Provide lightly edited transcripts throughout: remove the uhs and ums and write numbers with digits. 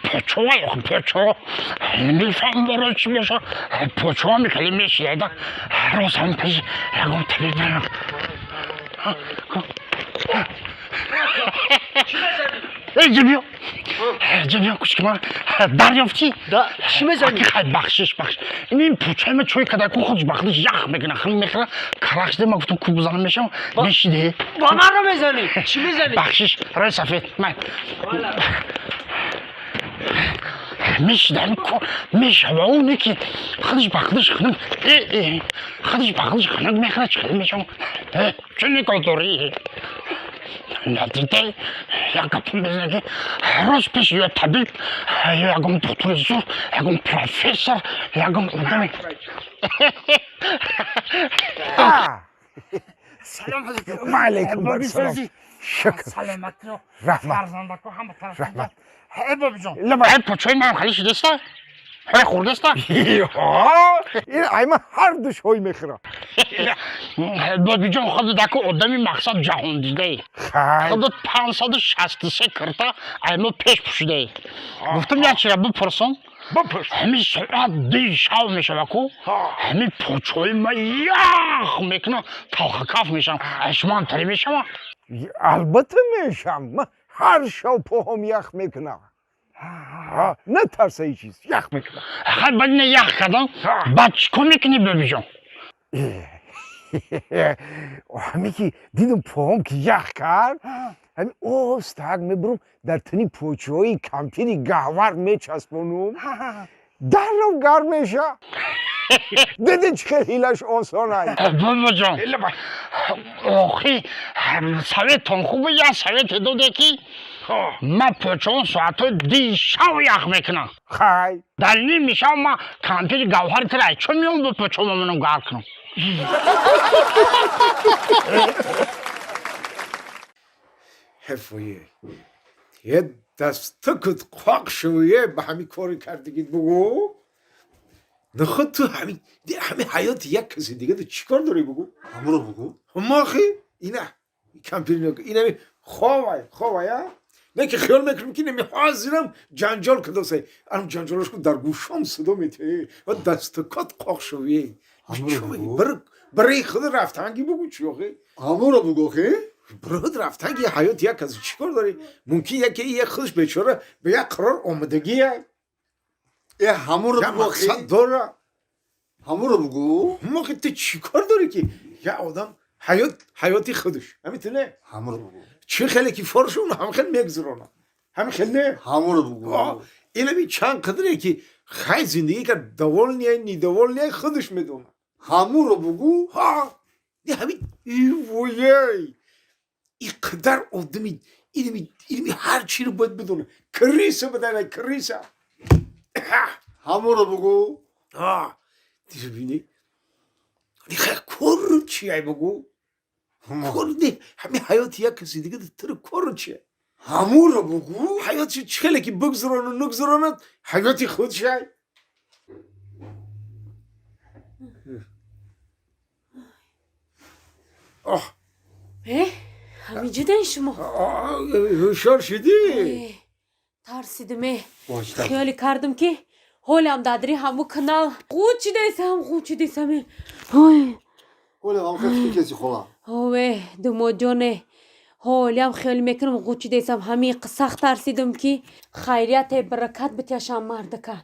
Почоа, почо мефаҳмам, барои чӣ боша, почоа мехеле мешида. Роз ҳам пеш ягон табиб мерам. Эҷа биё, эҷа биё, кучки ман дарёфтӣ. Чӣ мезанӣ? Хай, бахшиш, бахш. Ин пучаи ма чой када ку, худш ба худш ях мекуна, хун мехӯра, карах шида. Ма гуфтам, ку бизанам, мешавам, мешиде. Ба маро мезанӣ? Чӣ мезанӣ? Бахшиш, рои сафед ман мешида, мешава. Оне ки худш ба худш хунук, худш ба худш хунук мехӯра, чӣ хел мешавам? Чӣ нигоҳ дорӣ? Надида як гапам мезанад, ки рост пеш ё табиб, ё ягон духтури зур, ягон профессор, ягон одаме. Салом алейкум. Ва алейкум ассалом. Шукр. Саломатиро. Раҳмат. Фарзандако ҳама тараф. Раҳмат. Э, бобиҷон. Лаба. Э, почои ман хали шидаста, ҳой хӯрдаста. Ин айма ҳар ду шой мехӯра. Бобиҷон, худ даку одами мақсад ҷаҳондидае. Хай. Худо 563 кирта аймо пеш пӯшидае. Гуфтам, як чира бипурсам. Бипурс. Ҳамин соат ди шав мешава ку, ҳамин почои ма ях мекуна, талхакаф мешавам. Ай шумоам тари мешава? Албатта мешам. Ман ҳар шав поҳом ях мекунам. Натарса, ҳеҷ чиз, ях мекунам. Хай, баъд ина ях кардам, баъд чӣ кор мекунӣ, бобиҷон? Ҳаме ки дидам, поҳом ки ях кард, ҳамин остак мебурам, дар тани почаҳои кампири гаҳвар мечаспонум, дарров гарм меша. Диди, чӣ хел ҳилаш осон ай. Бобоҷон, охи советон хубе, як совете доде, ки ман почаҳом соатҳои ди шав ях мекунам. Хай. Дар ними шав ман кампири гавҳари тира чо меом, бо почаҳо мемонам гарм кунам. Ҳефое е дастакут қоқ шуве, ба ҳамин кори кардагит бугӯ. Наход ту ҳами ҳаёти як каси дига ту чӣ кор дорӣ, бугӯ? Ҳамуро бугӯ. Мохи ина кампир, инами ховай, ховай, а не ки хиёл мекунем, ки нами ҳозирам ҷанҷол кадосай, ам ҷанҷолаш ку дар гӯшом садо метаҳе ва дастакот қоқ шуве. Ҳамуро бугӯ. Барои худ рафтанги бугӯ, чӣ охи? Ҳамуро бугӯ, охи. Барои рафтанги ҳаёти як каси чӣ кор дорӣ? Мумкин яке як худаш бечора ба як қарор омадагия. Э, ҳамуро як бугӯ, охи. мақсад дора. Ҳамуро бугӯ. Мохи, ту чӣ кор дорӣ, ки як одам ҳаёт ҳаёти худаш ҳамин не? Ҳамуро бугӯ. Чӣ хеле ки форшун, ҳам хел мегузаронад, ҳамин хел не? Ҳамуро бугӯ. Инами чанд қадре ки хай зиндагӣ кард, довольный, недовольный, худаш медонад. Ҳамуро бугӯ. Ҳа, ҳамин воей иқадар одами инами ҳар чиро бояд бидонад, крыса бидана, крыса. Ҳамуро бугӯ. Бини, кор чи ай, бугӯ? Кор не, ҳамин ҳаёти як каси дига туро кор чи? Ҳамуро бугӯ. Ҳаёти чӣ хеле ки бигзарону нагзаронад, ҳаёти худ шай. Оҳ. Э, ҳамиҷидаи шумо? Ҳушёр шудӣ? Э, тарсидим, э. Хиёле кардам, ки ҳолам дадри ҳаму канал ғучидесам, ғучидесам, э. Ой. Ҳоле ҳам хел фикр кеси, хола. Ове, думоҷоне, ҳолиам хиёл мекунам, ғучидесам. Ҳамин сахт тарсидим, ки хайрияте, баракат битяшам мардака.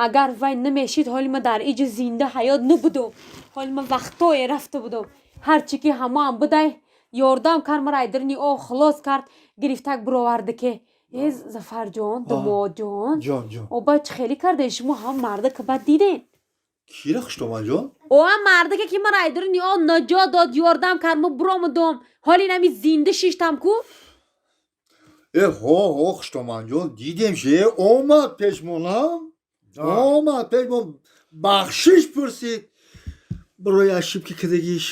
Агар вай намешид, ҳоли ма дар иҷи зинда ҳаёт набудум, ҳоли ма вақтое рафта будум. Ҳарчи ки ҳамоам будай, ёрдам кард, мара айдирни о хилос кард, гирифтак бироварда, ке э, Зафарҷон, думоҷон. Ҷон, ҷон. Оба, чӣ хеле карде шумо? Ҳам мардака бад диден? Кира, хуштоманҷон? Оа, мардака, ки мара айдирни о наҷот дод, ёрдам кард, ма буромадом, ҳоли инами зинда шиштам ку. Э, ҳо, ҳо, хуштоманҷон, дидем ше, омад пешмонам, омад пешмон, бахшиш пурсид барои ошибки кардагиш.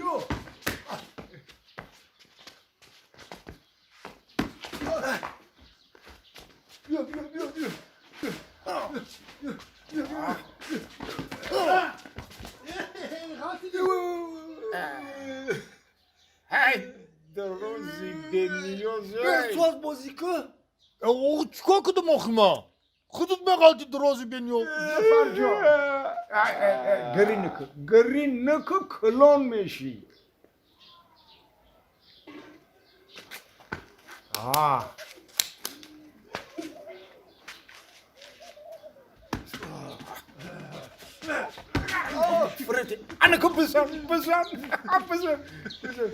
Ё. Биё, биё, биё, биё. Чикор кудам охи ма? Худут меғалти дрози бениё. Зафарҷон, гирӣ наку, гирӣ наку, калон мешӣ. Анаку бизан, бизан, бизан, бизан.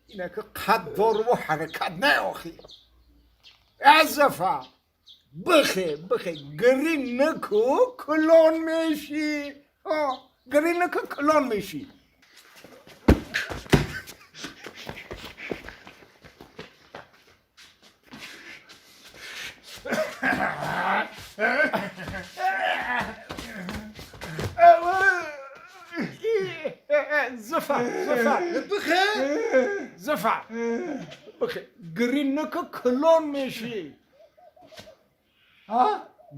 Инака қад доруву ҳаракат наохи. Аз Зафар, бихе, бихе, гирӣ наку, калон мешӣ. Гирӣ наку, калон мешӣ. Зафар, Зафар, бихе. Зафар, бихе, гирӣ наку, калон мешӣ.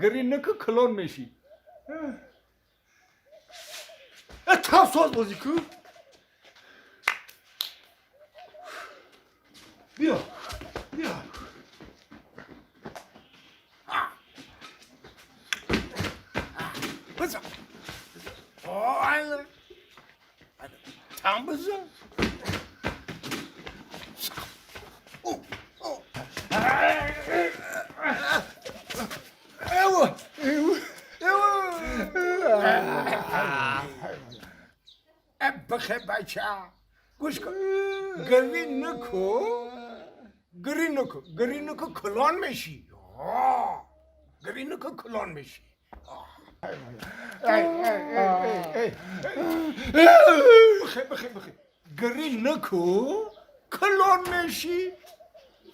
Гирӣ наку, калон мешӣ. Тав соз бозӣ ку. Биё, биё. Бизан. Там бизан. Бихе, бача, гӯш кун, гирӣ наку, гирӣ наку, гирӣ наку, калон мешӣ. Гирӣ наку, калон мешӣ. Бихе, бихе, бихе, гирӣ наку, калон мешӣ.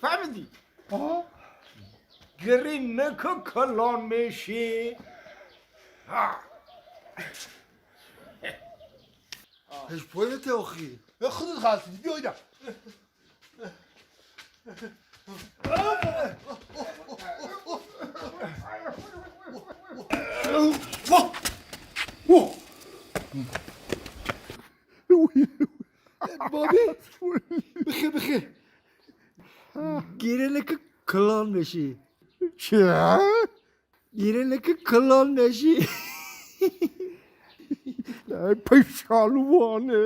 Фаҳмидӣ? Гирӣ наку, калон мешӣ. Ҳеҷ поинете охи. Худут ғалтидӣ, биё ида. Боби, бихе, бихе, гирӣ наку, калон мешӣ. Чӣ? Гирӣ наку, калон мешӣ. Пешалвоне.